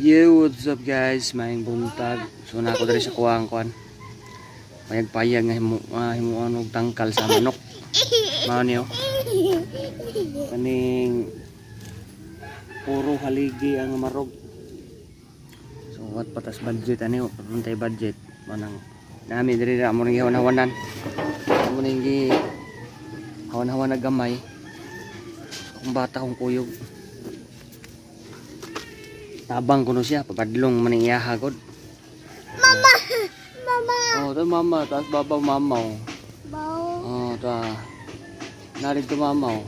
Yo, what's up guys? Maayong buntag. So na ako diri sa kuwang kuan. Payag-payag nga himo himuan og tangkal sa manok. Mao niyo. Kaning puro haligi ang marog. So what patas budget ani, papuntay budget manang nami diri ra amo ning gihawan-hawanan. Amo ning gi hawan-hawan na gamay. Akong bata kong kuyog. Tabang kuno siya, pabadlong man ang iyaha god. Mama! Mama! Oh, to mama, taas babaw mama oh. Bao. Oh, ta. Narito mama oh.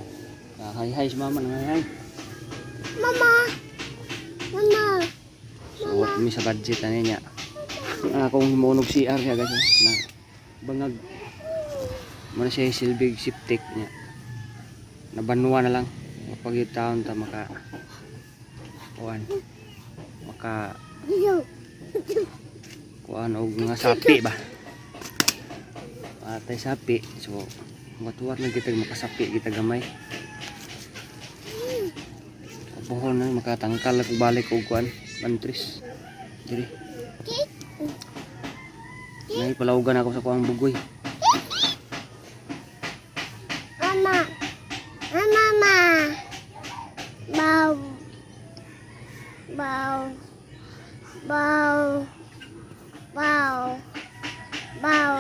Ah, hi hi si mama, nang hi hi. Mama! Mama! So, what mi sa budget ani niya. Ah, akong himuon og CR siya guys oh, na bangag. Mo na siya silbig septic niya. Nabanwa na lang. Mapag taon ta maka kuan. Maka Yo. Kuan og mga sapi ba. Atay sapi. So, matuwat lang kita makasapi kita gamay. Pohon na makatangkal ako balik og kuan mantris. Diri. Nay palawgan ako sa kuang bugoy. Mama! Mama! Bao. Bao. Bao. Bao. Bao.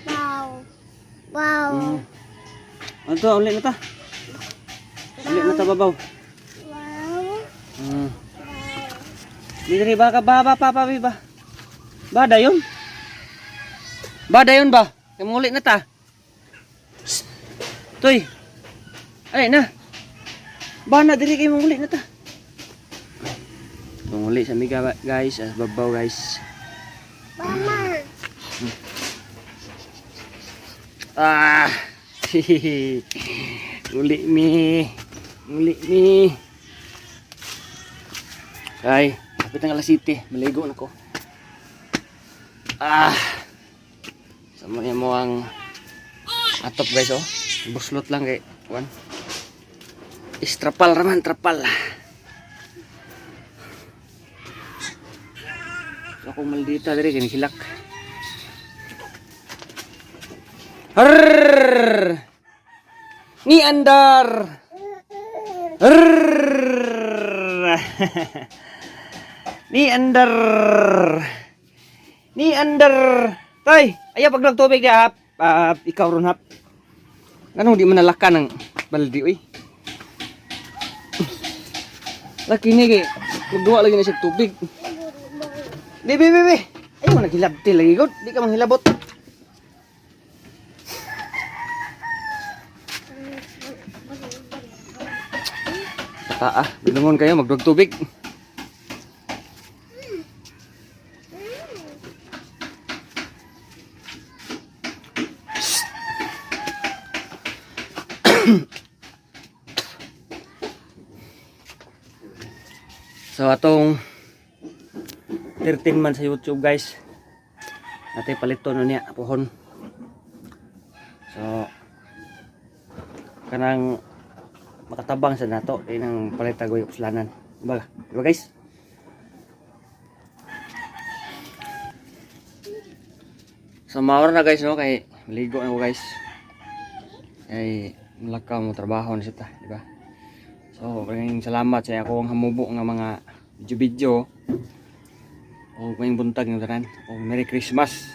Bao. Bao. Ano to, uli na ta. Uli na ta babaw. Bao. Diri ba ka ba ba pa pa ba? Ba dayon? Ba dayon ba? Kay muli na ta. Psst. Toy. Ay na. Ba na diri kay muli na ta. Muli sa miga guys, as babaw guys. Mama! Ah. Uli mi. Uli mi. Ay, kapit ang alas 7, maligo na ko. Ah. Sa mo mo ang atop guys oh. Buslot lang kay kuan. Istrapal raman trapal. So akong maldita diri kini hilak. Arrrr! Ni andar. Arrrr! Ni andar. Ni andar. Tay, ayaw pag tubig di hap. Ah, ikaw ron hap. Anong di man nalaka ng baldi oy? Laki ni kay magduwa lagi na siya tubig. Di, bi, bi, bi. Ayaw naghilabti lagi god. Di ka manghilabot. Ah, bilungon kayo magduwag tubig. So atong 13 man sa YouTube guys. Natay paliton na niya pohon. So kanang makatabang sa nato kay nang palit tagoy uslanan. Diba? Diba guys? So maor na guys no kay maligo na ko guys. Kay mulakaw mo trabaho na siya ta, di ba? So, maraming salamat sa akong hamubo nga mga video-video. O maayong buntag ng tanan. O Merry Christmas.